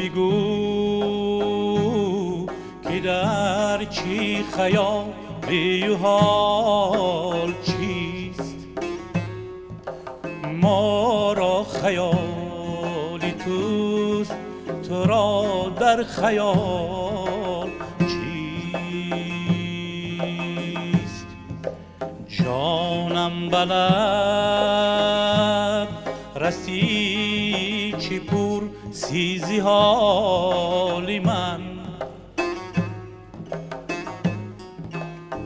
بگو که در چی خیالی و حال چیست. ما را خیالی توست، تو را در خیال چیست. جانم بلد رسی چی پور سیزی حالی من،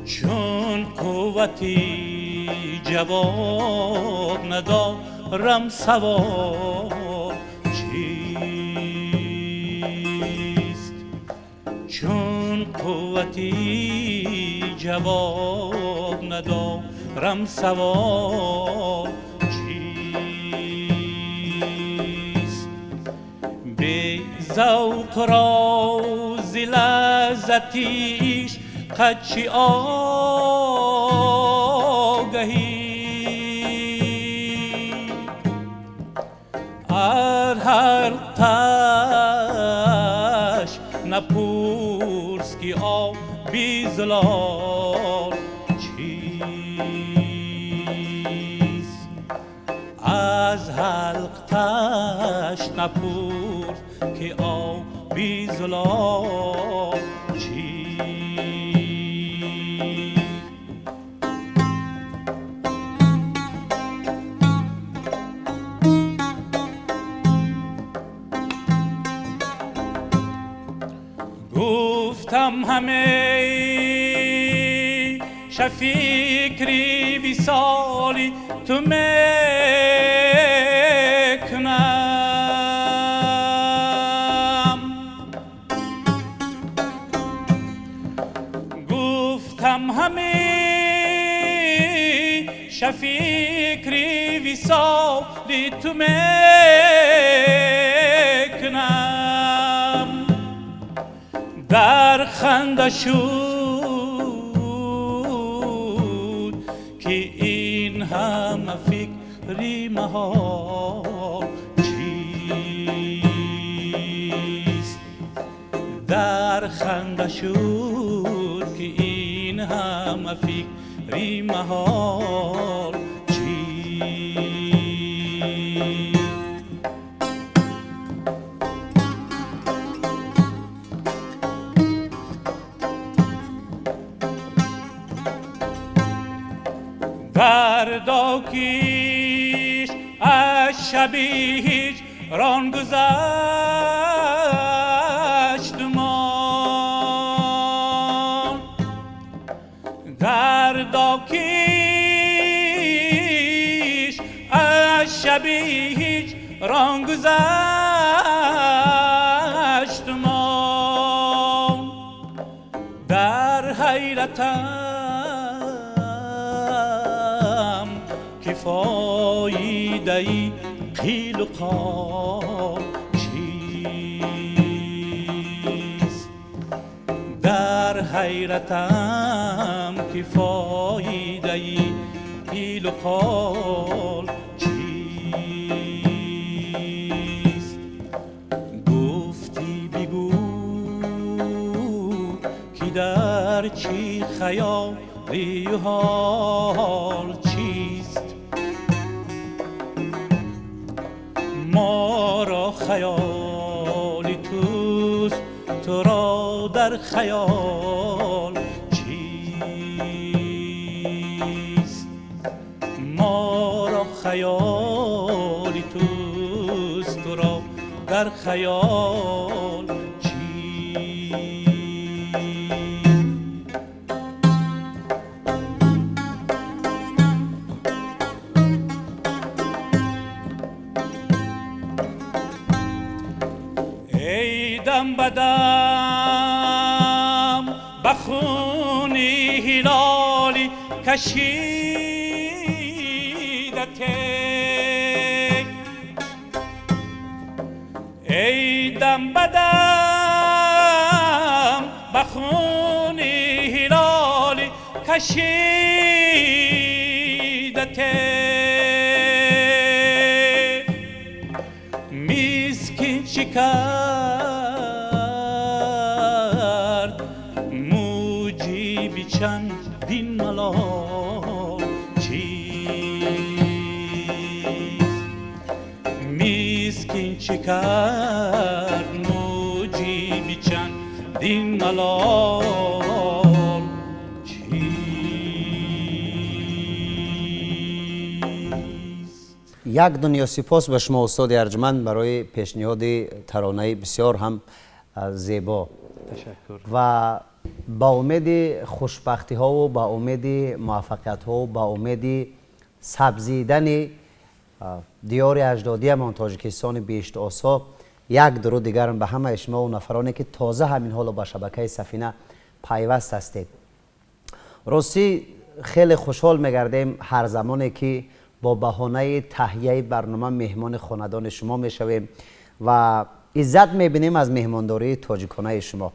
چون قوتی جواب ندارم سوال چیست. چون قوتی جواب ندارم سوال چیست. به ذوق راز لذتیش قدچی آگهی، هر تش نپرس که آبی زلال چیست. از حلق تش نپرس که آبی زلال چیست. گفتم همه شفیکری وصالی تو میکنم، گفتم همه شفیکری وصالی تو میکنم. در خنده شد که این همه فکری محال چیست. در خنده شد که این همه فکری محال چیست. دردا کیش از شبی هجران گذشت ما، دردا کیش از شبی هجران گذشت ما. در حیرتم که فایده قیل و قال چیست. در حیرتم که فایده قیل و قال چیست. گفتی بگو که در چی خیالی و حال چیست. ما را خیالی توست، تو را در خیال چیست. ما را خیالی توست، تو را در خیال چیست. ای دم بدم به خونی هلالی کشیدت، ای دم بدم به خونی هلالی کشیدت. مسکین شکست Чист кин чӣ кард муҷиби чандин малол чист. Як дунё сипос ба шумо устоди арҷманд барои пешниҳоди таронаи бисёр ҳам зебо. Ташаккур. Ва ба умеди хушбахтиҳову ба умеди муваффақиятҳову ба умеди сабзидани диёри аҷдодиамон Тоҷикистони биҳиштосо як дуруд дигарам ба ҳамаи шумо нафароне ки тоза ҳамин ҳоло ба шабакаи Сафина пайваст ҳастед. Ростӣ хеле хушҳол мегардем ҳар замоне ки бо баҳонаи таҳияи барнома меҳмони хонадони шумо мешавем ва иззат мебинем аз меҳмондории тоҷиконаи шумо.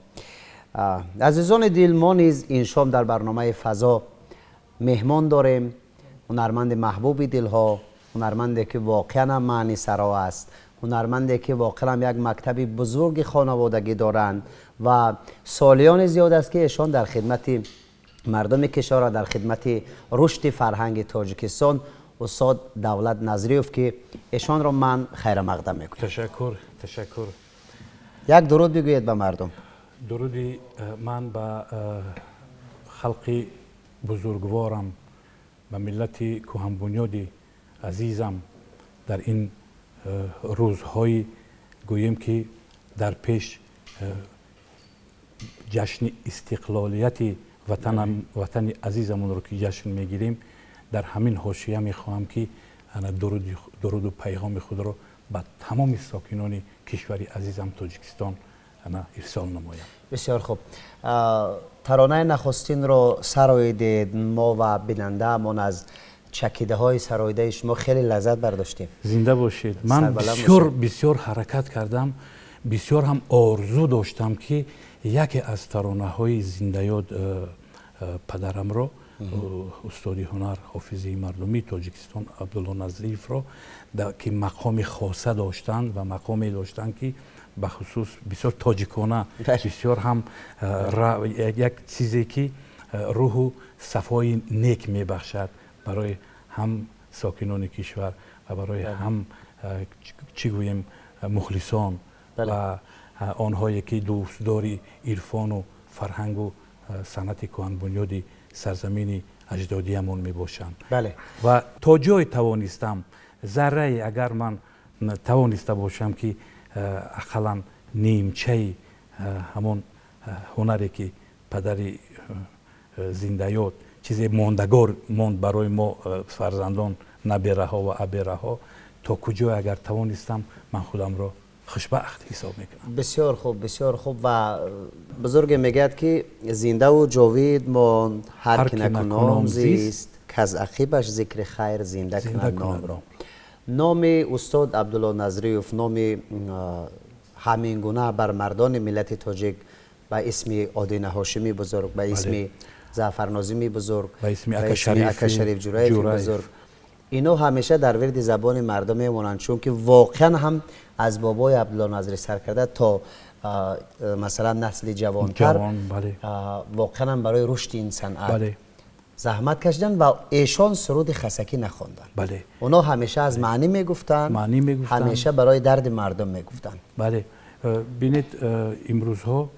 Азизони дил, мо низ ин шом дар барномаи Фазо меҳмон дорем, ҳунарманди маҳбуби дилҳо, ҳунарманде ки воқеан ҳам маънисаро аст, ҳунарманде ки воқеан ҳам як мактаби бузурги хонаводагӣ доранд ва солиёни зиёд аст ки эшон дар хидмати мардуми кишвар ва дар хидмати рушди фарҳанги Тоҷикистон, устод Давлат Назриев, ки эшонро ман хайрамақдам мекунам. Ташаккур, ташаккур. Як дуруд бигӯед ба мардум. Дуруди ман ба халқи бузургворам, ба миллати кӯҳанбунёди азизам дар ин рӯзҳои гӯем ки дар пеш ҷашни истиқлолияти ватани азизамонро ки ҷашн мегирем, дар ҳамин ҳошия мехоҳам ки дуруду пайғоми худро ба тамоми сокинони кишвари азизам Тоҷикистон ирсол намоям. Бисёр хуб. Таронаи нахустинро сароидед, мо ва бинандаамон аз чакидаҳои сароидаи шумо хеле лаззат бардоштем. Зинда бошед. Ман сарбаланд бисёр бошед. Бисёр ҳаракат кардам, бисёр ҳам орзу доштам ки яке аз таронаҳои зиндаёд падарамро, устоди ҳунар, ҳофизи мардумии Тоҷикистон Абдулло Назриевро, ки мақоми хоса доштанд ва мақоме доштанд ки бахусус бисёр тоҷикона, бисёр ҳам як чизе ки рӯҳу сафои нек мебахшад барои ҳам сокинони кишвар ва барои ҳам чӣ гӯем, мухлисон ва онҳое ки дӯстдори ирфону фарҳангу санъати кӯҳанбунёди сарзамини аҷдодиамон мебошанд. Ва то ҷой тавонистам, заррае агар ман тавониста бошам ки ақаллан нимчаи ҳамон ҳунаре ки падари зиндаёд чизе мондагор монд барои мо фарзандон, набераҳо ва абераҳо, то куҷо агар тавонистам, ман худамро хушбахт ҳисоб мекунам. Бисёр хуб, бисёр хуб. Ва бузурге мегӯяд ки зиндаву ҷовид монд ҳар ҳар ки ки накуном накуном зист, зист, каз ақибаш зикри хайр зинда зинда кунад кунад номро. Ном. Номи устод Абдулло Назриев, номи ҳамин гуна бар мардони миллати тоҷик ба исми Одина Ҳошими бузург, ба исми Заъфарнозими бузург, ба исми ба Ака исми Шарифи Ака Шариф Ҷураеви Ҷураев. бузург, ино ҳамеша дар вирди забони мардум мемонанд, чунки воқеан ҳам аз бобои Абдулло Назрӣ сар карда то масалан насли ҷавонтар, ҷавон, бале. Воқеан ҳам барои рушди ин санъат заҳмат кашиданд ва эшон суруди хасакӣ нахонданд. Оно ҳамеша аз маънӣ мегуфтанд, маънӣ мегуфтанд, ҳамеша барои дарди мардум мегуфтанд. Бале. Бинед, имрӯзҳо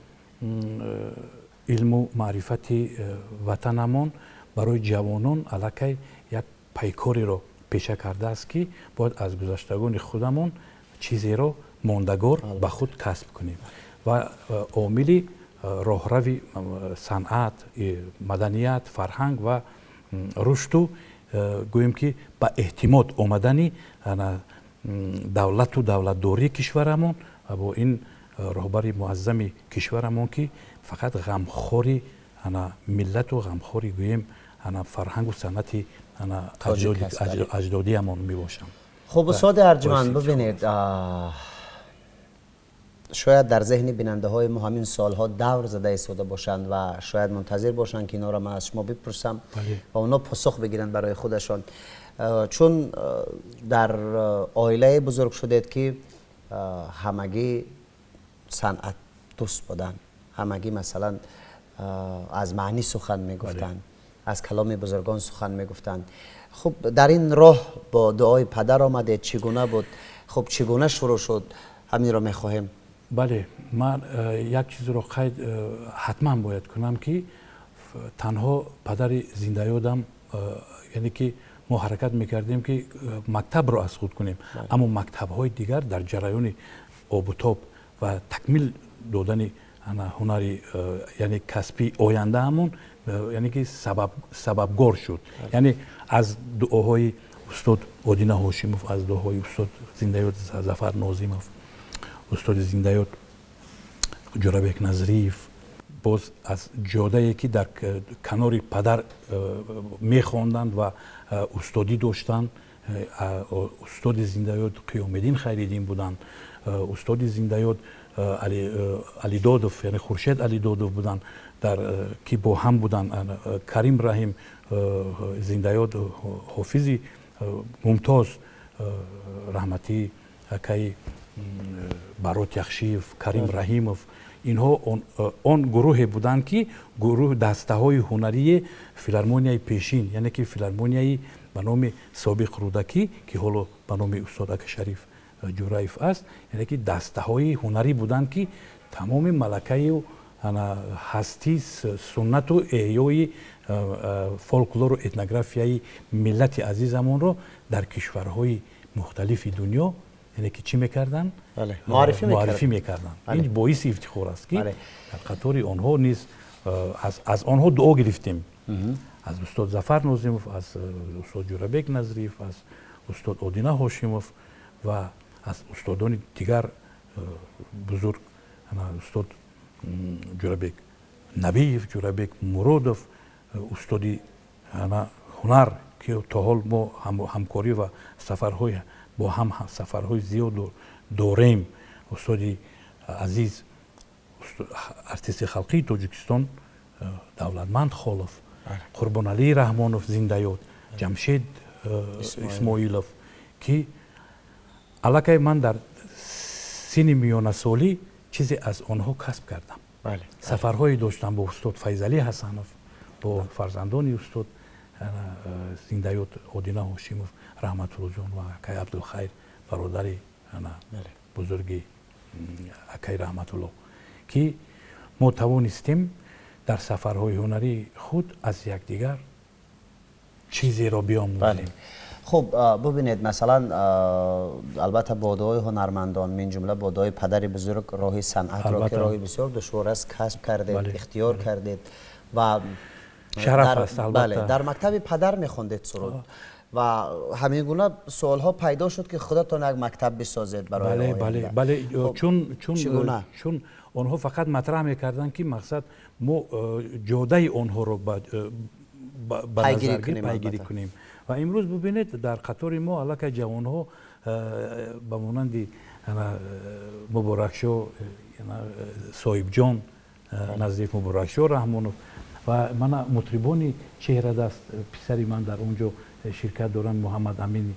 илму маърифати ватанамон барои ҷавонон аллакай як пайкореро пеша кардааст ки бояд аз гузаштагони худамон чизеро мондагор ба худ касб кунем ва омили роҳрави санъат, маданият, фарҳанг ва рушду гӯем ки ба эътимод омадани давлату давлатдории кишварамон ва бо ин роҳбари муаззами кишварамон ки фақат ғамхори миллату ғамхори гӯем фарҳангу санъати тоҷик аст, бале. Аҷдодиамон мебошанд. Хуб, устоди арҷманд, боиси бибинед, шояд дар зеҳни бинандаҳои мо ҳамин суолҳо давр зада истода бошанд ва шояд мунтазир бошанд ки инҳоро ман аз шумо бипурсам ва онҳо посух бигиранд барои худашон. Чун дар оилае бузург шудед ки ҳамагӣ санъат дӯст буданд, ҳамагӣ масалан аз маънӣ сухан мегуфтанд, аз каломи бузургон сухан мегуфтанд. Хуб, дар ин роҳ бо дуои падар омадед, чӣ гуна буд? Хуб, чӣ гуна шурӯъ шуд? Ҳаминро мехоҳем. Бале, ман як чизро қайд ҳатман бояд кунам, ки танҳо падари зиндаёдам, яъне ки мо ҳаракат мекардем, ки мактабро аз худ кунем, аммо мактабҳои дигар дар ҷараёни обутоб ва такмил додани ҳунари, яъне касби ояндаамон, яъне ки сабабгор шуд. Яъне аз дуоҳои устод Одина Ҳошимов, аз дуоҳои устод зиндаёд Зафар Нозимов, устоди зиндаёд Ҷӯрабек Назриев, боз аз ҷодае, ки дар канори падар мехонданд ва устодӣ доштанд, устоди зиндаёд Қиёмиддин Хайриддин буданд, устоди зиндаёд Алидодов, яъне Хуршед Алидодов буданд, дар ки бо ҳам буданд, Карим Раҳим зиндаёд, ҳофизи мумтоз, раҳматӣ акаи Барот Яхшиев, Карим Раҳимов, инҳо он гурӯҳе буданд, ки гурӯҳ дастаҳои ҳунарии филармонияи пешин, яъне ки филармонияи ба номи собиқ Рӯдакӣ, ки ҳоло ба номи устод ака Шариф Ҷураев аст, яъне ки дастаҳои ҳунарӣ буданд, ки тамоми малакаю ҳастӣ, суннату эҳёи фолклору этнографияи миллати азизамонро дар кишварҳои мухталифи дунё, яъне ки чӣ мекарданд? Муаррифӣ мекарданд. Ин боиси ифтихор аст, ки дар қатори онҳо низ аз онҳо дуо гирифтем, аз устод Зафар Нозимов, аз устод Ҷӯрабек Назриев, аз устод Одина Ҳошимов ва аз устодони дигар бузург, устод Ҷӯрабек Набиев, Ҷӯрабек Муродов, устоди ҳунар, ки то ҳол мо ҳамкорӣ ва сафарҳои бо ҳам, сафарҳои зиёд дорем, устоди азиз, артисти халқии Тоҷикистон Давлатманд Холов, Қурбоналӣ Раҳмонов зиндаёд, Ҷамшед Исмоилов, ки аллакай ман дар синни миёнасолӣ чизе аз онҳо касб кардам. Сафарҳое доштам бо устод Файзалӣ Ҳасанов, бо фарзандони устод зиндаёд Одина Ҳошимов, Раҳматуллоҷон ва акай Абдулхайр, бародари бузурги акай Раҳматулло, ки мо тавонистем дар сафарҳои ҳунарии худ аз якдигар чизеро биомӯзем. Хуб, бубинед, масалан, албатта, бо дуои ҳунармандон, мин ҷумла бо дуои падари бузург, роҳи санъатро, ки роҳи бисёр душвор аст, касб кардед, ихтиёр кардед ва шараф аст, албатта. Дар мактаби падар мехондед суруд ва ҳамин гуна суолҳо пайдо шуд, ки худатон як мактаб бисозед барои Бале, чун онҳо фақат матраҳ мекарданд, ки мақсад мо ҷодаи онҳоро ба пайгирӣ кунем. Ва имрӯз бубинед, дар қатори мо аллакай ҷавонҳо ба монанди Муборакшо, Соҳибҷон Наздик, Муборакшо Раҳмонов ва мана мутрибони чеҳрадаст, писари ман дар он ҷо ширкат доранд, Муҳаммад Амини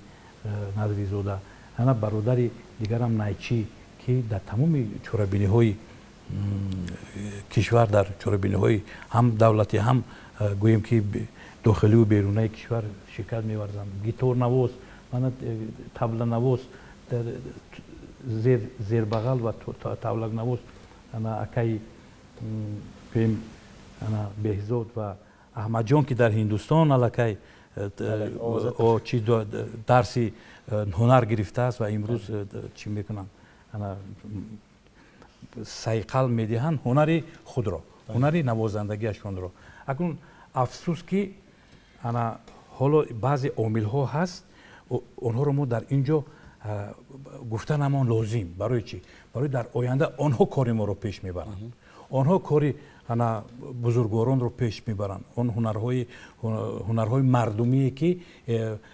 Назризода, ана бародари дигарам найчӣ, ки дар тамоми чорабиниҳои кишвар, дар чорабиниҳои ҳам давлатӣ, ҳам гӯем ки дохилию берунаи кишвар ширкат меварзанд, гиторнавоз, мана табланавоз, зербағал ва тавлакнавоз, ана акаи гӯем ана Беҳзод ва Аҳмадҷон, ки дар Ҳиндустон аллакай чи дарси ҳунар гирифтааст ва имрӯз чӣ мекунанд, ана сайқал медиҳанд ҳунари худро, ҳунари навозандагиашонро. Акнун афсӯс, ки ана ҳоло баъзе омилҳо ҳаст, онҳоро мо дар ин ҷо гуфтанамон лозим. Барои чӣ? Барои дар оянда онҳо кори моро пеш мебаранд, онҳо кори ана бузургворонро пеш мебаранд, он ҳунарҳои мардумие, ки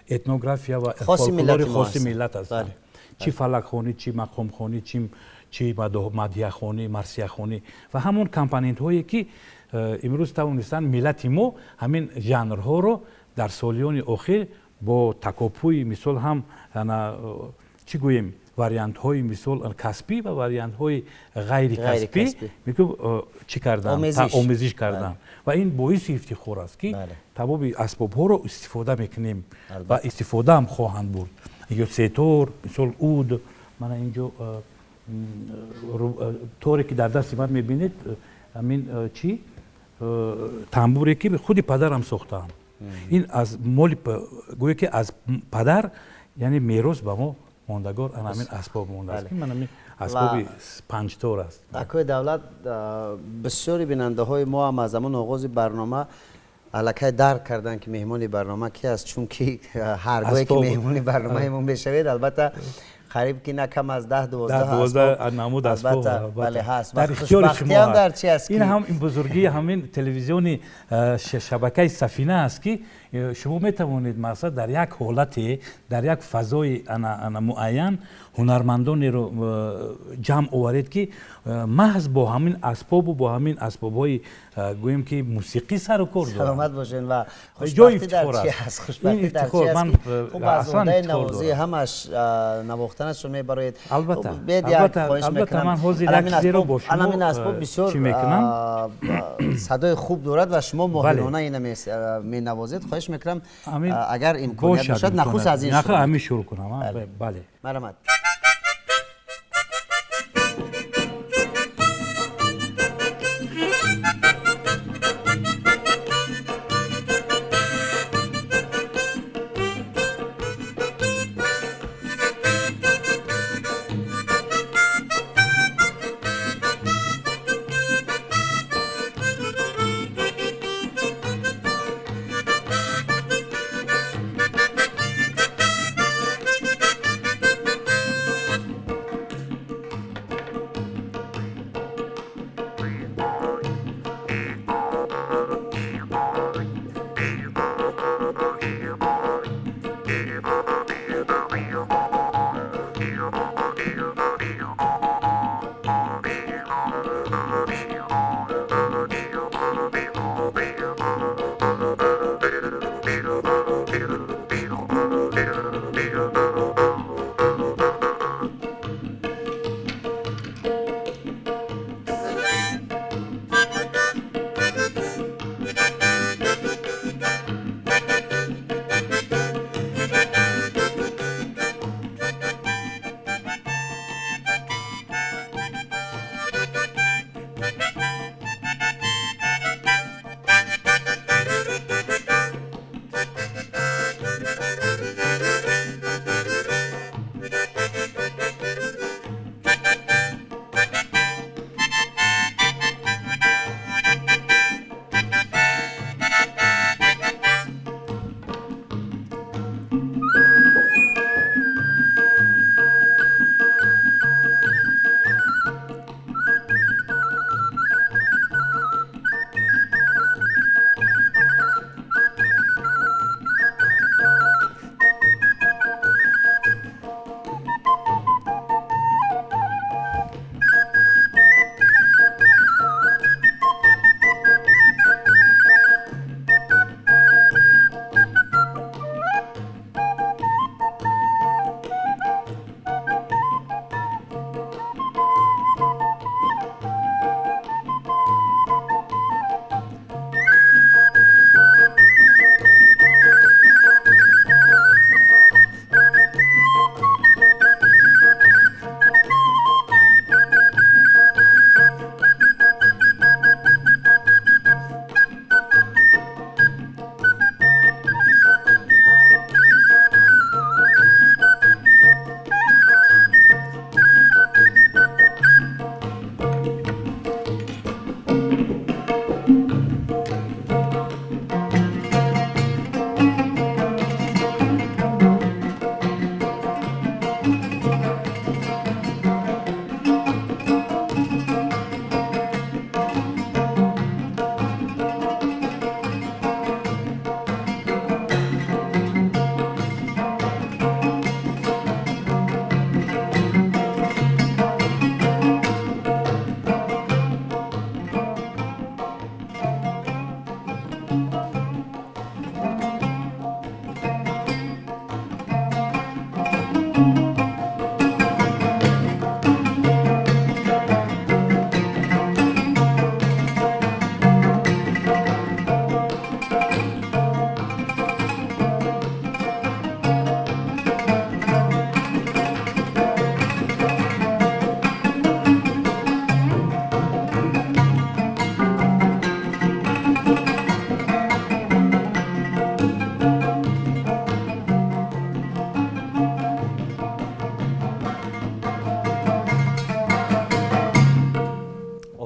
этнография ва фолклори хоси миллат ҳастанд, чӣ фалакхонӣ, чӣ мақомхонӣ, чӣ мадҳияхонӣ, марсияхонӣ ва ҳамон компонентҳое, ки имрӯз тавонистанд миллати мо ҳамин жанрҳоро дар солиёни охир бо такопӯи, мисол, ҳам ана чӣ гӯем, вариантҳои, мисол, касбӣ ва вариантҳои ғайрикасбӣ чӣ кардан, омезиш кардан. Ва ин боиси ифтихор аст, ки тамоми асбобҳоро истифода мекунем ва истифодаам хоҳанд бурд. Ё сетор, мисол уд. Мана инҷо торе ки дар дасти ман мебинед, ҳамин чӣ тамбуре ки худи падарам сохтаам. Ин аз моли, гӯё ки аз падар, яъне мерос ба мо мондагор, ана ҳамин асбоб мондааст. Ман ҳамин асбоби панҷтор аст. Акои Давлат, бисёри бинандаҳои мо ҳам аз ҳамон оғози барнома аллакай дарк карданд, ки меҳмони барнома ки аст, чунки ҳар гоҳе ки меҳмони барномаи мо мешавед, албатта, қариб ки на кам аз 10-12 намуд асбоб бале ҳаст. Дар ихтиёри шумо. Ҳам дар чи аст? Ин ҳам бузургии ҳамин телевизиони шабакаи Сафина аст, ки шумо метавонед, мақсад, дар як ҳолате, дар як фазои ана муайян ҳунармандонеро ҷамъ оваред, ки маҳз бо ҳамин асбобу бо ҳамин асбобҳои, гӯем ки, мусиқӣ сару кор доранд. Саломат бошед. Ва ҷои хушбахтӣ дар ифтихор чи аст. аст? Хушбахтӣ дар ифтихор. чи аст, Ман ки хуб аз аслан уҳдаи ифтихор навозӣ дорам. ҳамаш навохтанашро мебароед. Албатта, Хуб, бед як албатта, хоҳиш албатта, мекунам. Ман ҳозир Ана як ҳамин чизеро асбоб- бо шумо, ана ҳамин асбоб бисёр чӣ мекунам? Садои хуб дорад ва шумо моҳирона ина менавозед. Хоҳиш мекунам, Ҳамин агар имконият бошад, бошад, нахуст аз ин нахуст шурӯъ. Ҳамин шурӯъ кунам, а? Бале. Марҳамат.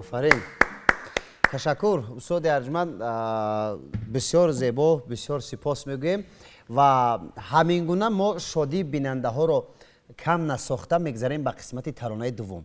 Офарин. Ташаккур устоди арҷманд, бисёр зебо, бисёр сипос мегӯем ва ҳамин гуна мо шодии бинандаҳоро кам насохта мегзарем ба қисмати таронаи дуввум.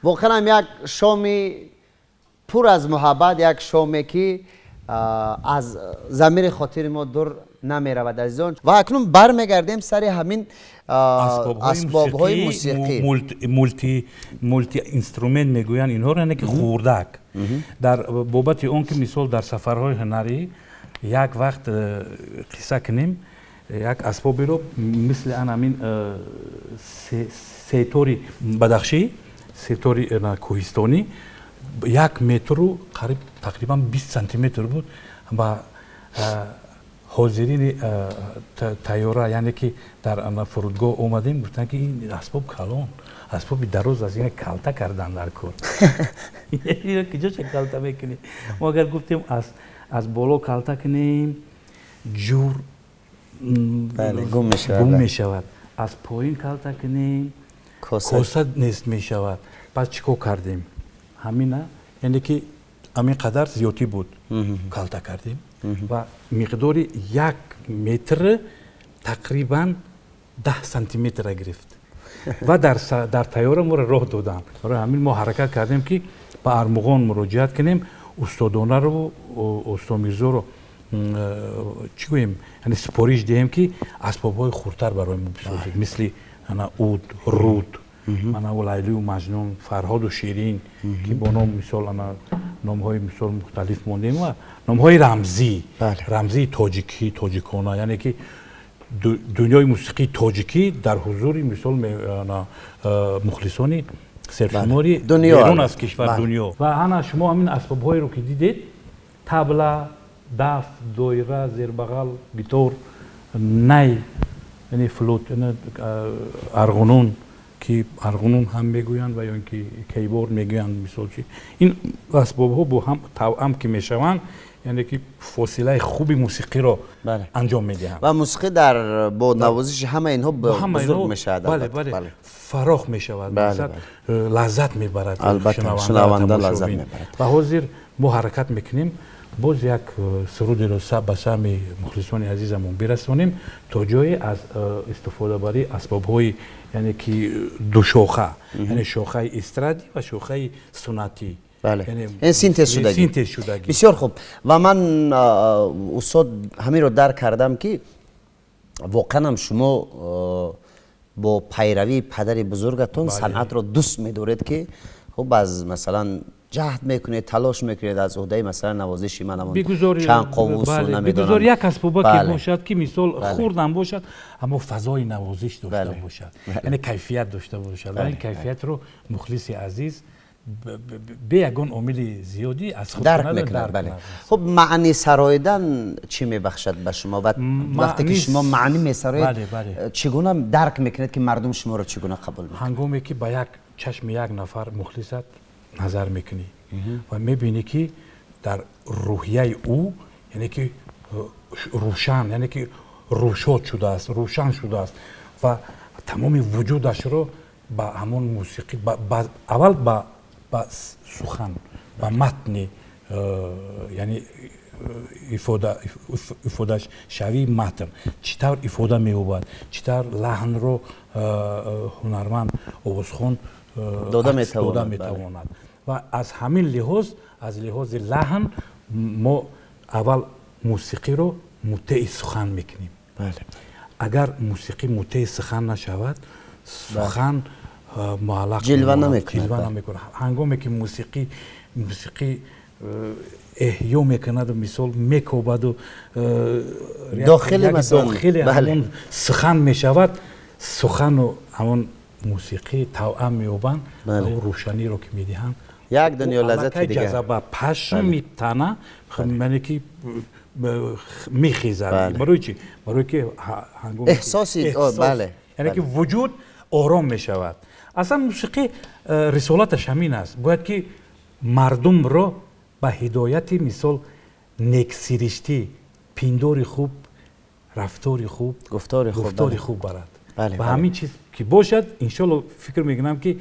Воқеан ҳам як шоми пур аз муҳаббат, як шоме ки аз замири хотири мо дур Намеравад, азизон. Ва акнун бармегардем сари ҳамин асбобҳои мусиқӣ. Мулти инструмент мегӯянд инҳоро, яъне ки хурдак. Дар бобати он ки, мисол, дар сафарҳои ҳунарӣ як вақт қисса кунем, як асбоберо мисли ан ҳамин сетори бадахшӣ, сетори кӯҳистонӣ, 1 метру қариб тақрибан 20 сантиметр буд, ба ҳозирини тайёра, яъне ки дар фурудгоҳ омадем, гуфтанд, ки ин асбоб калон, асбоби дароз аст, ина калта кардан дар кор, куҷоша калта мекунӣ? Мо агар гуфтем, аз боло калта кунем, ҷур гум мешавад, аз поин калта кунем, коса нест мешавад. Пас чӣ кор кардем? Ҳамина, яъне ки ҳамин қадар зиёдтӣ буд, калта кардем ва миқдори 1 метр тақрибан 10 сантиметра гирифт ва дар тайёра моро роҳ доданд. Барои ҳамин мо ҳаракат кардем, ки ба Армуғон муроҷиат кунем, устодонаро, устод Мирзоро, чӣ гӯем, яъне супориш диҳем, ки асбобҳои хурдтар барои мо бисозед, мисли ана уд, руд, мана Лайлию Маҷнун, Фарҳоду Ширин, ки бо ном, мисол, ана номҳои, мисол, мухталиф мондем ва номҳои рамзӣ, рамзии тоҷикӣ, тоҷикона, яъне ки дунёи мусиқии тоҷикӣ дар ҳузури, мисол, мухлисони сершумори берун аз кишвар, дунё. Ва ана шумо ҳамин асбобҳоеро ки дидед: табла, даф, доира, зербағал, гитор, най, яъне флют, арғунун, ки арғунун ҳам мегӯянд ва ё ин ки кейборд мегӯянд. Мисол, чи ин асбобҳо бо ҳам тавъам ки мешаванд, яъне ки фосилаи хуби мусиқиро анҷом медиҳанд. Ва мусиқӣ дар бо навозиши ҳама инҳо бузург мешавад. Бале, фарох мешавад, лаззат мебарад. Шунаванда лаззат мебарад. Ва ҳозир мо ҳаракат мекунем, боз як сурудеро ба сами мухлисони азизамон бирасонем, то ҷое аз истифодабарии асбобҳои, яъне ки душоха, яъне шохаи эстрадӣ ва шохаи суннатӣ. Ин синтез шудагӣ. Синтез шудагӣ. Бисёр хуб. Ва ман, устод, ҳаминро дарк кардам, ки воқеан ҳам шумо бо пайравии падари бузургатон санъатро дӯст медоред, ки хуб, аз масалан, ҷаҳд мекунед, талош мекунед, аз уҳдаи, масалан, навозиши ман чанд қовусу намедонам. Як асбоба ки бошад, ки, мисол, хурдам бошад, аммо фазои навозиш дошта бошад, яъне кайфият дошта бошад. Ва ин кайфиятро мухлиси азиз бе ягон омили зиёдӣ аз худ дарк мекунад. Бале, хуб, маъни сароидан чӣ мебахшад ба шумо? Ва вақте ки шумо маънӣ месароед, чӣ гуна дарк мекунед, ки мардум шуморо чӣ гуна қабул мекунад? Ҳангоме ки ба як чашми як нафар мухлисат назар мекунӣ ва мебинӣ, ки дар рӯҳияи ӯ, яъне ки рӯшан, яъне ки рӯшод шудааст, рӯшан шудааст ва тамоми вуҷудашро ба ҳамон мусиқӣ, аввал ба сухан, ба матни, яъне ифодашавии матн чӣ тавр ифода меёбад, чӣ тавр лаҳнро ҳунарманд, овозхон дода метавонад. Ва аз ҳамин лиҳоз, аз лиҳози лаҳн, мо аввал мусиқиро мутеи сухан мекунем. Агар мусиқӣ мутеи сухан нашавад, сухан муаллақ ҷилва намекунад. Ҳангоме ки мусиқӣ эҳё мекунаду, мисол, мекобаду дохили ҳамон сухан мешавад, сухану ҳамон мусиқӣ тавъам меёбанд ва ӯ рӯшаниро ки медиҳанд, як дунё лаззати дигар. Ҷазаба, пашми тана, яъне ки, мехезад. Барои чӣ? Барои ки эҳсоси бале. Яъне ки вуҷуд ором мешавад. Аслан мусиқӣ рисолаташ ҳамин аст: бояд ки мардумро ба ҳидояти, мисол, нексириштӣ, пиндори хуб, рафтори хуб, гуфтори хуб барад. Ва ҳамин чиз ки бошад, иншолло, фикр мекунам, ки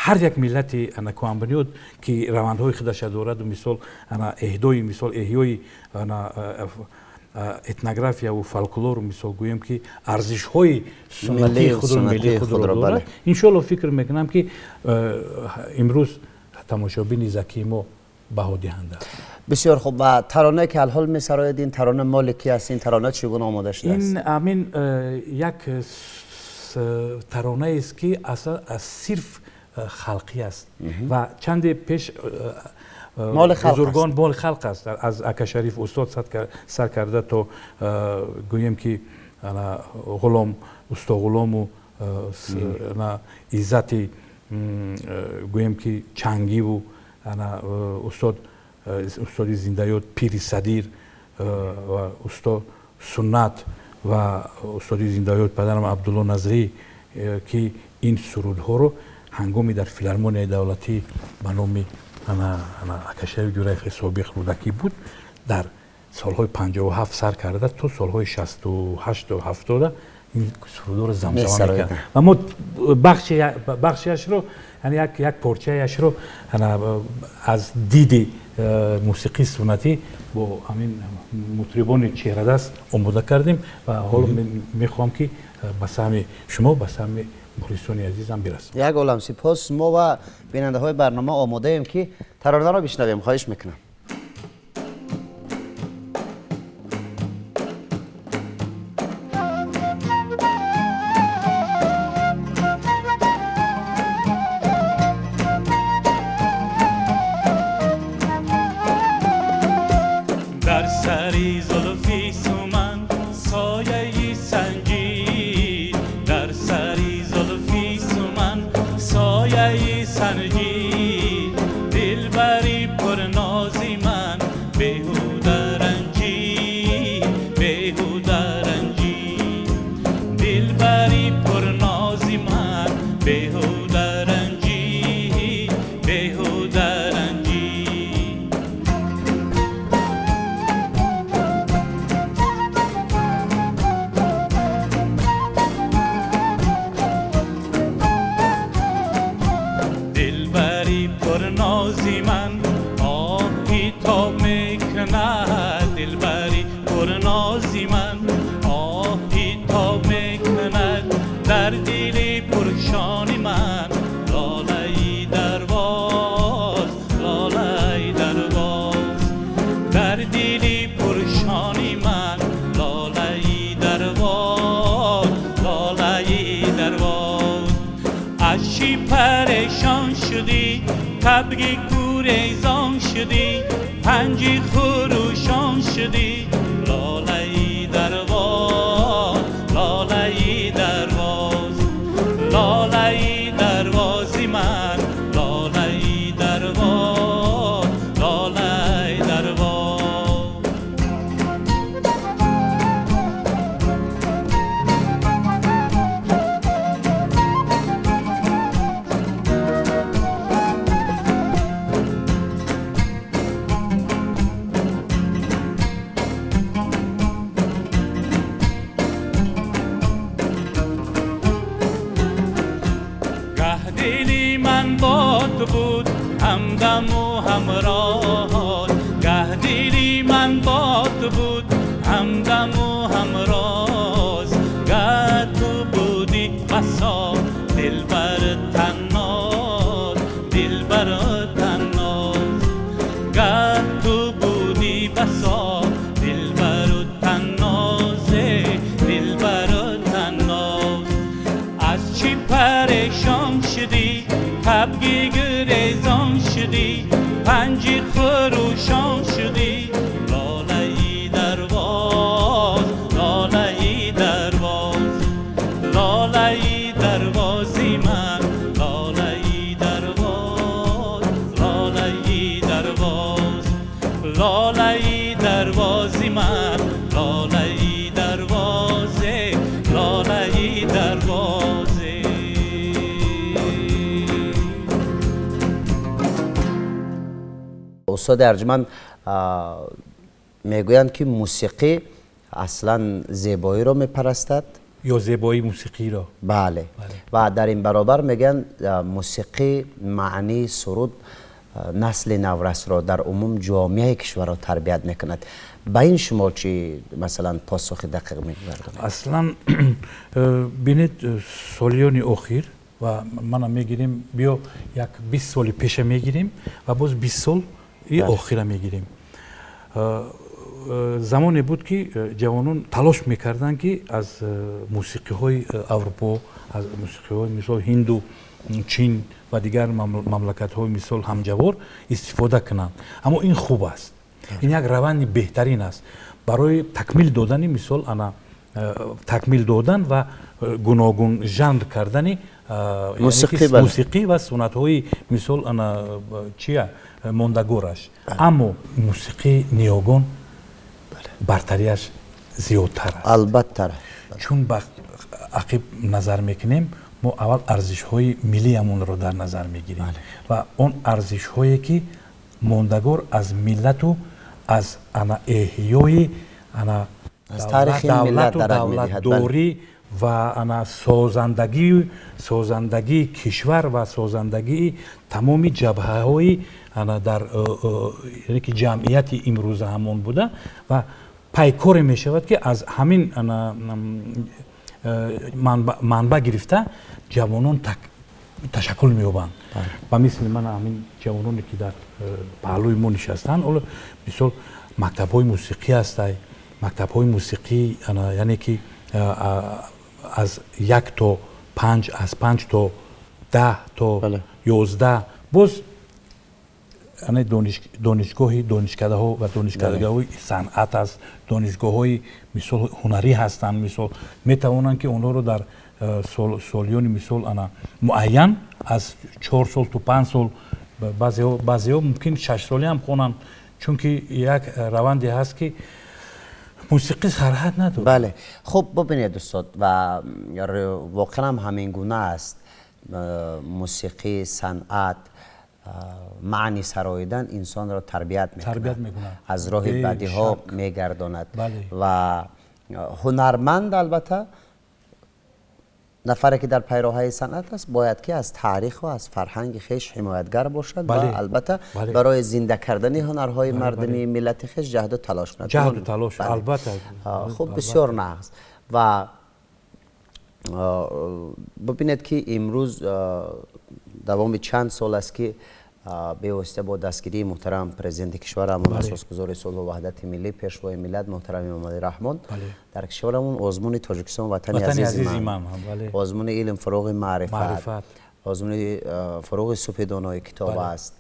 ҳар як миллати ана куҳанбунёд, ки равандҳои худаша дораду, мисол, ана эҳдои, мисол, эҳёи ана этнографияву фолклору, мисол, гӯем, ки арзишҳои суннатии худро, миллии худро дорад, иншолло, фикр мекунам, ки имрӯз тамошобини закии мо Баҳодиҳанда. Бисёр хуб. Ва таронае ки алҳол месароед, ин тарона моли ки аст? Ин тарона чӣ гуна омода шудааст? Ин ҳамин як таронаест, ки аслан аз сирф халқӣ аст ва чанде пеш бузургон, моли халқ аст, аз ака Шариф устод сар карда то гӯем ки Ғулом, усто Ғулому Иззати, гӯем ки Чангиву устод, устоди зиндаёд Пири Садир ва усто Суннат ва устоди зиндаёд падарам Абдулло Назрӣ, ки ин сурудҳоро ҳангоми дар филармонияи давлатӣ ба номи ака Шариф Ҷураев, собиқ Рӯдакӣ буд, дар солҳои 57 сар карда то солҳои 68-у 70-а ин сурудҳоро замзама мекард. Ва мо бахшиашро, яъне як порчаашро аз диди мусиқии суннатӣ бо ҳамин мутрибони чеҳрадаст омода кардем ва ҳоло мехоҳам, ки ба саҳми шумо, ба саҳми мухлисони азизам бирасам. Як олам сипос. Мо ва бинандаҳои барнома омодаем, ки таронаро бишнавем. Хоҳиш мекунам. Дар сари зулфи суман сояи санҷид, дар сари зулфи суман сояи санҷид, дилбари пурнози ман беҳуда ранҷид, беҳуда ранҷид, дилбари пурнози ман беҳуда ранҷид, беҳуда ранҷид. Дилбари пурнози ман оҳи тоб мекунад, дилбари пурнози ман оҳи тоб мекунад, дар дили пуршони ман лолаи дарвоз, лолаи дарвоз, дар дили пуршони ман лолаи дарвоз, лолаи дарвоз. Аз чӣ парешон шудӣ, табги гурезон шудӣ, панҷи хурӯшон шудӣ, лолаи дарвоз, лолаи дарвоз, лолаи дарвози ман, лолаи дарвоз, лолаи дарвоз. Гаҳ дили ман бо ту буд ҳамдаму ҳамроз, гаҳ дили ман бо ту буд ҳамдаму ҳамроз, гаҳ ту будӣ басо дилбар танноз, дилбар танноз, гаҳ ту будӣ басо дилбару таннозе, дилбару танноз. Аз чӣ парешон шудӣ, табги гурезон шудӣ, панҷи хурӯшон шудӣ, лолаи дарвоз, лолаи дарвоз, лолаи дарвози ман, лолаи дарвоз, лолаи дарвоз, лолаи дарвози ман, лолаи дарвозе, лолаи дарвозе. Устоди арҷманд, мегӯянд, ки мусиқӣ аслан зебоиро мепарастад. Ё зебоӣ мусиқиро. Бале. Ва дар ин баробар мегӯянд, мусиқӣ, маънии суруд насли наврасро, дар умум ҷомеаи кишварро тарбият мекунад. Ба ин шумо чӣ, масалан, посухи дақиқ мегардонед? Аслан бинед, солиёни охир ва мана мегирем, биё як 20 соли пеша мегирем ва боз 20 сол И охира мегирем. Замоне буд, ки ҷавонон талош мекарданд, ки аз мусиқиҳои Аврупо, аз мусиқиҳои, мисол, Ҳинду Чин ва дигар мамлакатҳои, мисол, ҳамҷавор истифода кунанд. Аммо ин хуб аст, ин як раванди беҳтарин аст барои такмил додани, мисол, ана такмил додан ва гуногун жанр кардани мусиқӣ ва суннатҳои, мисол, ана чия мондагораш. Аммо мусиқии ниёгон бартариаш зиёдтар аст. Албатта. Чун ба ақиб назар мекунем, мо аввал арзишҳои миллиямонро дар назар мегирем ва он арзишҳое, ки мондагор аз миллату аз ана эҳёи ана давлату давлатдорӣ ва ана созандагии кишвар ва созандагии тамоми ҷабҳаҳои ана дар яъне ки ҷамъияти имрӯза ҳамон буда ва пайкоре мешавад, ки аз ҳамин ана манбаъ гирифта ҷавонон ташаккул меёбанд. Ба мисли ман ҳамин ҷавононе, ки дар паҳлӯи мо нишастанд, ҳоло, мисол, мактабҳои мусиқӣ ҳастай, мактабҳои мусиқӣ, яъне ки аз 1 то 5, аз 5 то 10 то 11, боз донишгоҳи донишкадаҳо ва донишкадаҳои санъат аст, донишгоҳҳои, мисол, ҳунарӣ ҳастанд. Мисол, метавонанд, ки онҳоро дар солиёни, мисол, ана муайян аз 4 сол то 5 сол, баъзеҳо мумкин 6 солӣ ҳам хонанд, чунки як раванде ҳаст, ки мусиқӣ сарҳад надорад. Бале, хуб, бубинед, устод, ва воқеан ҳам ҳамин гуна аст. Мусиқӣ, санъат, маъни сароидан инсонро тарбият мекунад, аз роҳи бадиҳо мегардонад. Ва ҳунарманд, албатта, нафаре, ки дар пайроҳаи санъат аст, бояд ки аз таъриху аз фарҳанги хеш ҳимоятгар бошад ва албатта барои зинда кардани ҳунарҳои мардумии миллати хеш ҷаҳду талош кунад. Ҷаҳду талош, албатта. Хуб, бисёр нағз. Ва бубинед, ки имрӯз давоми чанд сол аст, ки бевосита бо дастгирии муҳтарам президенти кишварамон, асосгузори сулҳу ваҳдати миллӣ, пешвои миллат, муҳтарам Эмомалӣ Раҳмон, дар кишварамон озмуни «Тоҷикистон ватани азизи ман», озмуни «Илм фуруғи маърифат», озмуни «Фуруғи субҳи донои китоб аст»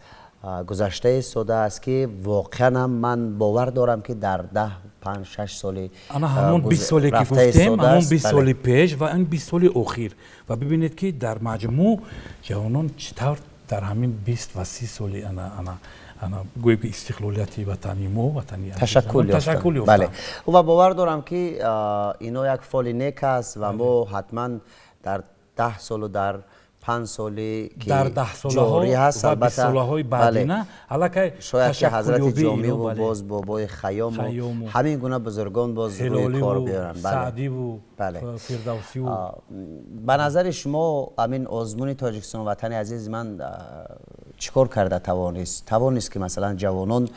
гузашта истодааст, ки воқеан ҳам ман бовар дорам, ки дар 10, 5, 6 соли Ана ҳамон 20 соле, ки гуфтем, ҳамон 20 соли пеш ва ин 20 соли охир, ва бибинед, ки дар маҷмӯъ ҷавонон чӣ тавр дар ҳамин 20 ва 30 соли ана гӯем, ки истиқлолияти ватани мо, ватани ташаккул ташаккул. Бале, ва бовар дорам, ки ино як фоли нек аст ва мо ҳатман дар 10 солу дар 5 соли ки дар даҳсолаҳо ҳаст, ва бистсолаҳои баъдина аллакай шояд ки ҳазрати Ҷомиву боз бобои Хайёму ҳамин гуна бузургон боз рӯи кор биёранд. Саъдиву Фирдавсиву. Ба назари шумо, ҳамин озмуни «Тоҷикистон ватани азизи ман» чӣ кор карда тавонист, ки, масалан, ҷавонон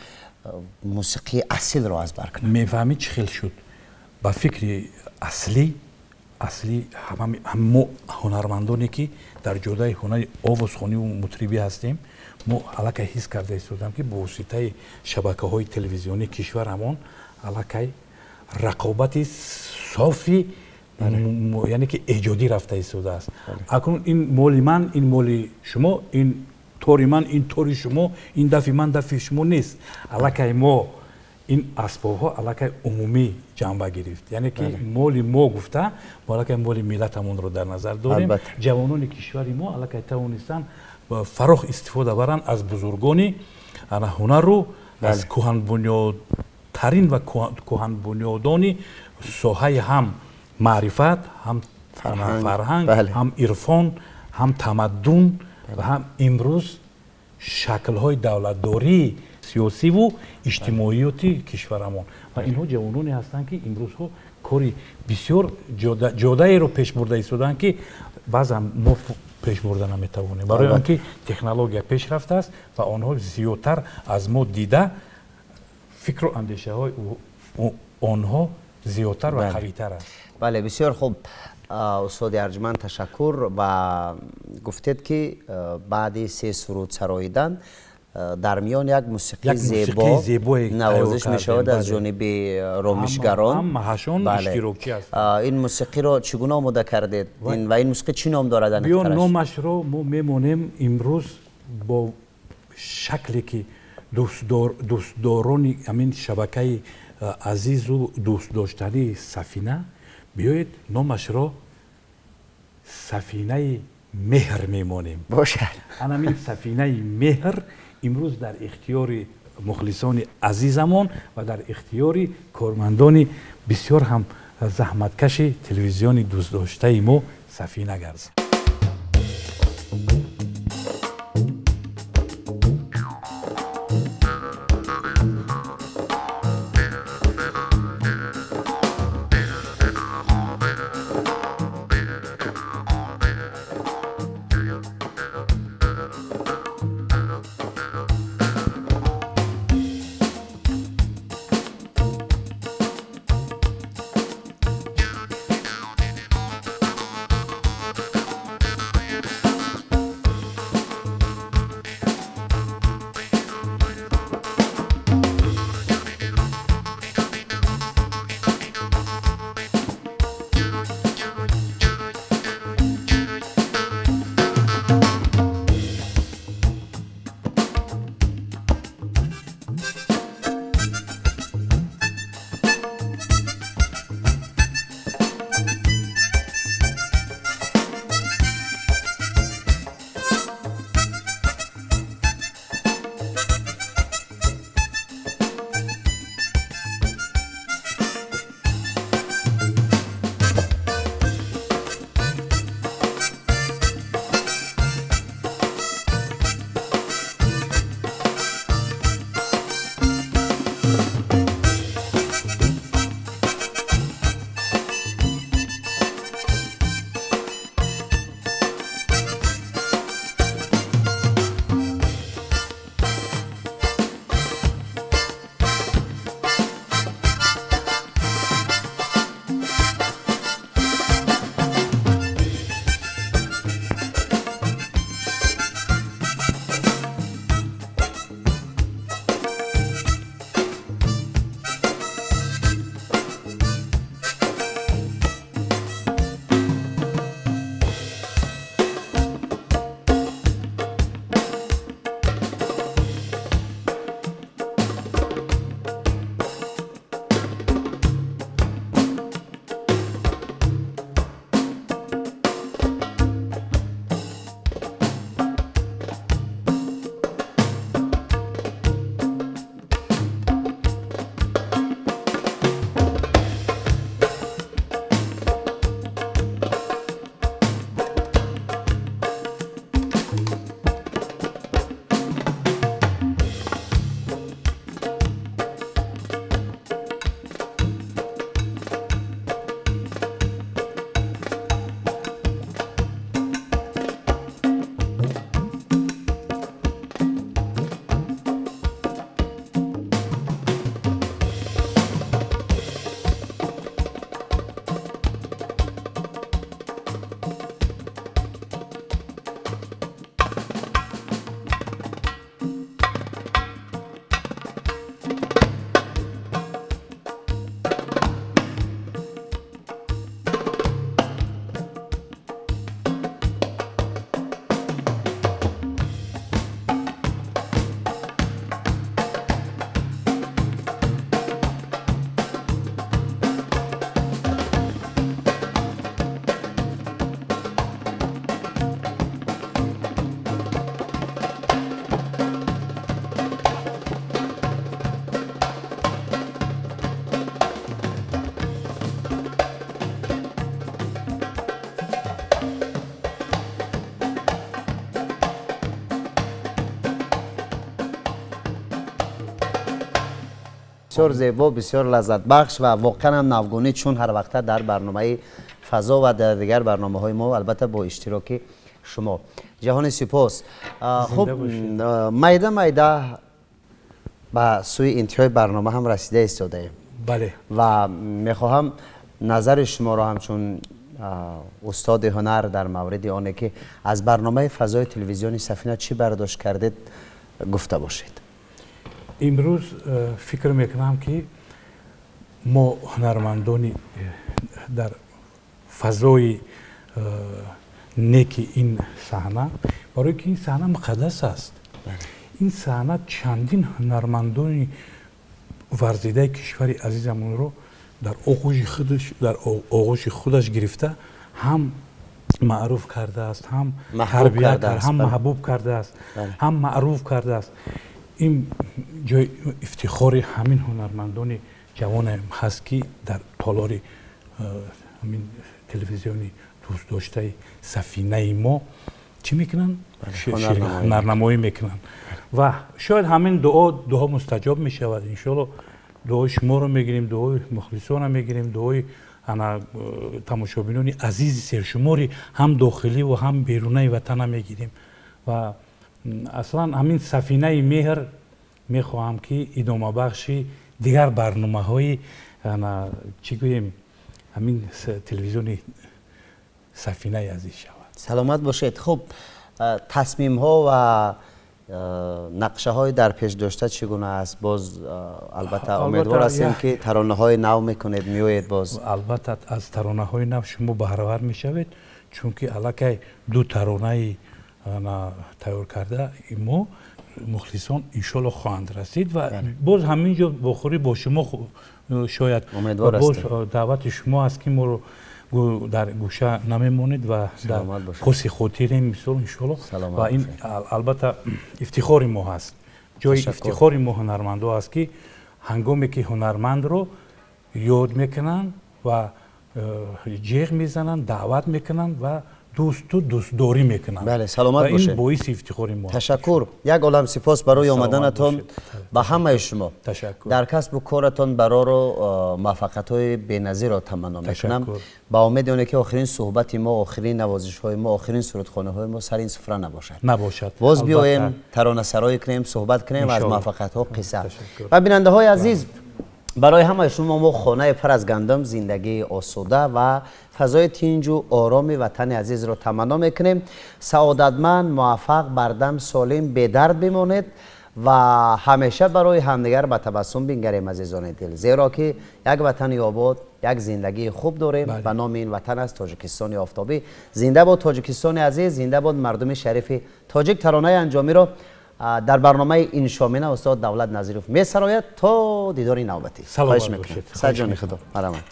мусиқии асилро аз бар кунанд? Мефаҳмӣ, чӣ хел шуд? Ба фикри аслӣ мо, ҳунармандоне, ки дар ҷодаи ҳунари овозхониву мутрибӣ ҳастем, мо аллакай ҳис карда истодам, ки бо воситаи шабакаҳои телевизионии кишварамон аллакай рақобати софи, яъне ки эҷодӣ рафта истодааст. Акнун ин моли ман, ин моли шумо, ин тори ман, ин тори шумо, ин дафи ман, дафи шумо нест. Аллакай мо ин асбобҳо аллакай умумӣ ҷанба гирифт, яъне ки моли мо гуфта, мо аллакай моли миллатамонро дар назар дорем. Ҷавонони кишвари мо аллакай тавонистанд фарох истифода баранд аз бузургони ана ҳунару аз кӯҳанбунёдтарин ва кӯҳанбунёдони соҳаи ҳам маърифат, ҳам фарҳанг, ҳам ирфон, ҳам тамаддун ва ҳам имрӯз шаклҳои давлатдории сиёсиву иҷтимоиёти кишварамон. Ва инҳо ҷавононе ҳастанд, ки имрӯзҳо кори бисёр ҷодаеро пеш бурда истодаанд, ки баъзан мо пеш бурда наметавонем, барои он ки технология пеш рафтааст ва онҳо зиёдтар аз мо дида, фикру андешаҳои онҳо зиёдтар ва қавитар аст. Бале, бисёр хуб, устоди арҷманд, ташаккур. Ва гуфтед, ки баъди се суруд сароидан Дар миён як мусиқии зебо навозиш мешавад аз ҷониби ромишгарон. Ҳамаашон иштирокчӣ ҳастанд. Ин мусиқиро чӣ гуна омода кардед ва ин мусиқӣ чӣ ном дорад? Биё, номашро мо мемонем имрӯз бо шакле ки дӯстдорони ҳамин шабакаи азизу дӯстдоштании Сафина, биёед, номашро Сафинаи меҳр мемонем. Бошад. Анамин Сафинаи меҳр имрӯз дар ихтиёри мухлисони азизамон ва дар ихтиёри кормандони бисёр ҳам заҳматкаши телевизиони дӯстдоштаи мо Сафина гардад. Бисёр зебо, бисёр лаззатбахш ва воқеан ҳам навгонӣ, чун ҳар вақта дар барномаи фазо ва дар дигар барномаҳои мо, албатта бо иштироки шумо. Ҷаҳони сипос. Хуб, майда майда ба сӯи интиҳои барнома ҳам расида истодаем. Бале. Ва мехоҳам назари шуморо ҳамчун устоди ҳунар дар мавриди оне ки аз барномаи фазои телевизиони Сафина чӣ бардошт кардед. Гуфта бошед. Имрӯз фикр мекунам, ки мо ҳунармандони дар фазои неки ин саҳна, барои ки ин саҳна муқаддас аст, ин саҳна чандин ҳунармандони варзидаи кишвари азизамонро дар оғӯши худаш гирифта, ҳам маъруф кардааст, ҳам тарбия кард, ҳам маҳбуб кардааст, ҳам маъруф кардааст. Ин ҷои ифтихори ҳамин ҳунармандони ҷавоне ҳаст, ки дар толори ҳамин телевизиони дӯстдоштаи сафинаи мо чӣ мекунанд? Ҳунарнамоӣ мекунанд. Ва шояд ҳамин дуо мустаҷоб мешавад, иншоалло. Дуои шуморо мегирем, дуои мухлисонро мегирем, дуои ана тамошобинони азизи сершумори ҳам дохилӣ ва ҳам берунаи ватана мегирем. Ва аслан ҳамин сафинаи меҳр мехоҳам, ки идомабахши дигар барномаҳои ана чӣ гӯем, ҳамин телевизиони сафинаи азиз шавад. Саломат бошед. Хуб, тасмимҳо ва нақшаҳои дар пеш дошта чӣ гуна аст? Боз албатта умедвор ҳастем, ки таронаҳои нав мекунед, меоед боз. Албатта, аз таронаҳои нав шумо баҳравар мешавед, чунки аллакай ду таронаи тайёр карда мо мухлисон иншоалло хоҳанд расид. Ва боз ҳамин ҷо бохӯрӣ бо шумо шояд, боз даъвати шумо аст, ки моро дар гӯша намемонед ва дар поси хотирем, мисол, иншоалло. Ва ин албатта ифтихори мо ҳаст, ҷои ифтихори мо ҳунармандо аст, ки ҳангоме ки ҳунармандро ёд мекунанд ва ҷеғ мезананд, даъват мекунанд ва дӯсту дӯстдорӣ мекунанд. Бале, саломат бошед. Ин боиси ифтихори мо. Ташаккур, як олам сипос барои омаданатон ба ҳамаи шумо. Ташаккур. Дар касбу коратон барору муваффақиятҳои беназирро таманно мекунам, ба умеди оне ки охирин суҳбати мо, охирин навозишҳои мо, охирин сурудхонаҳои мо сари ин суфра набошад. Набошад. Боз биёем, таронасароӣ кунем, суҳбат кунем, аз муваффақиятҳо қисса. Ва бинандаҳои азиз, барои ҳамаи шумо мо хонаи пур аз гандум, зиндагии осуда ва фазои тинҷу ороми ватани азизро таманно мекунем. Саодатманд, муваффақ, бардам, солим, бедард бимонед ва ҳамеша барои ҳамдигар ба табассум бингарем, азизони дил, зеро ки як ватани обод, як зиндагии хуб дорем. Ба номи ин ватан аст Тоҷикистони офтобӣ. Зинда бод Тоҷикистони азиз, зинда бод мардуми шарифи тоҷик. Таронаи анҷомиро дар барномаи иншомина устод Давлат Назиров месарояд. То дидори навбатӣ, хоҳиш мекунам. Саҷони худо, марҳамат.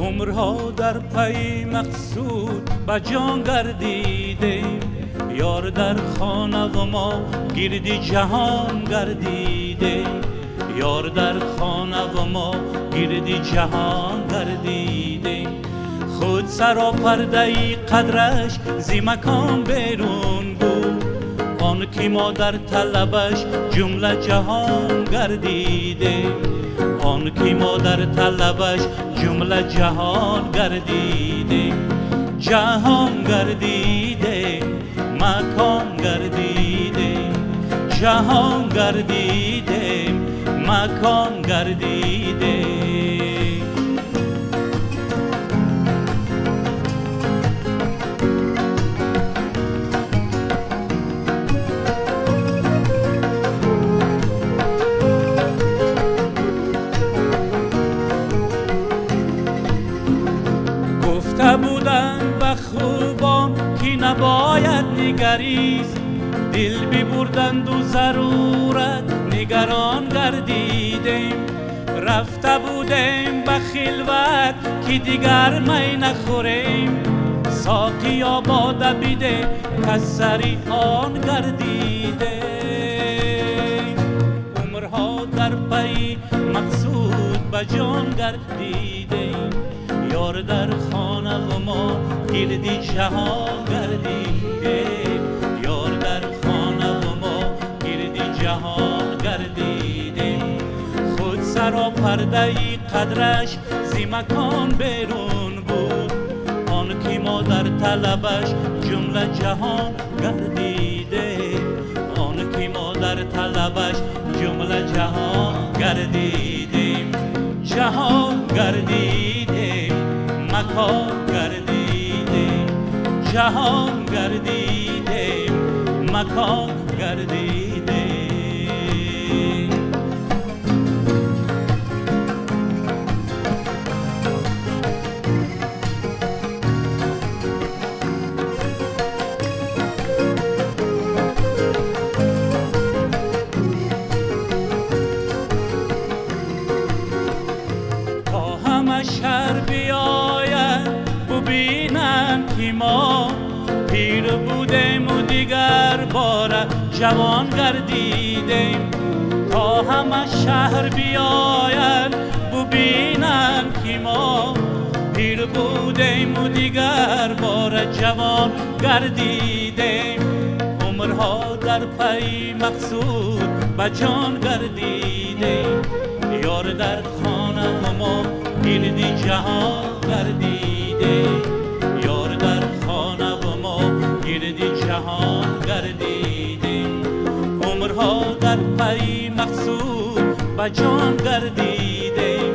Умрҳо дар пайи мақсуд ба ҷон гардидем, ёр дар хонаву мо гирди ҷаҳон гардидем, ёр дар хонаву мо гирди ҷаҳон гардидем. Худ саропардаи қадраш зи макон берун буд, он ки мо дар талабаш ҷумла ҷаҳон гардидем, он ки мо дар талабаш ҷумла ҷаҳон гардидем. Ҷаҳон гардидем, макон гардидем, ҷаҳон гардидем, макон гардидем. Гуфта буданд ба хубон, ки набояд нигарист, дил бибурданду зарурат нигарон гардидем. Рафта будем ба хилват, ки дигар май нахӯрем, соқиё бода биде, кас сари он гардидем. Умрҳо дар пайи мақсуд ба ҷон гардидем, ёр дар хонаву мо гирди ҷаҳон гардидем, ёр дар хонаву мо гирди ҷаҳон гардидем. Худ саропардаи қадраш зи макон берун буд, он ки мо дар талабаш ҷумла ҷаҳон гардидем, он ки мо дар талабаш ҷумла ҷаҳон гардидем. Ҷаҳон гардидем, макон гардидем, ҷаҳон гардидем, макон гардидем. Шаҳр биёяд бубинанд, ки мо пир будем-у дигар бора ҷавон гардидем. То ҳама шаҳр биёяд бубинанд, ки мо пир будем-у дигар бора ҷавон гардидем. Умрҳо дар пайи мақсуд ба ҷон гардидем. Ёр дар хона ва мо гирди ҷаҳон гардидем. Ёр дар хона ва мо гирди ҷаҳон гардидем. Умрҳо дар пайи мақсуд ба ҷон гардидем.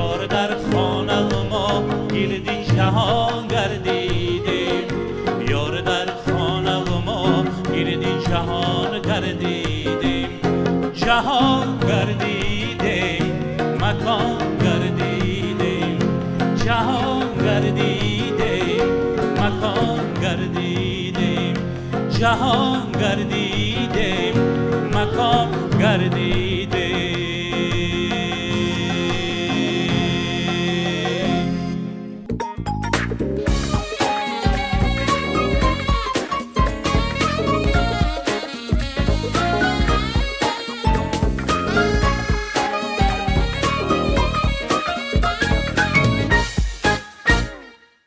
Ёр дар хона ва мо гирди ҷаҳон гардидем. Ёр дар хона ва мо гирди ҷаҳон гардидем. Ҷаҳон гардидем, макон гардидем, ҷаҳон гардидем, макон гардидем, ҷаҳон гардидем, макон гардидем.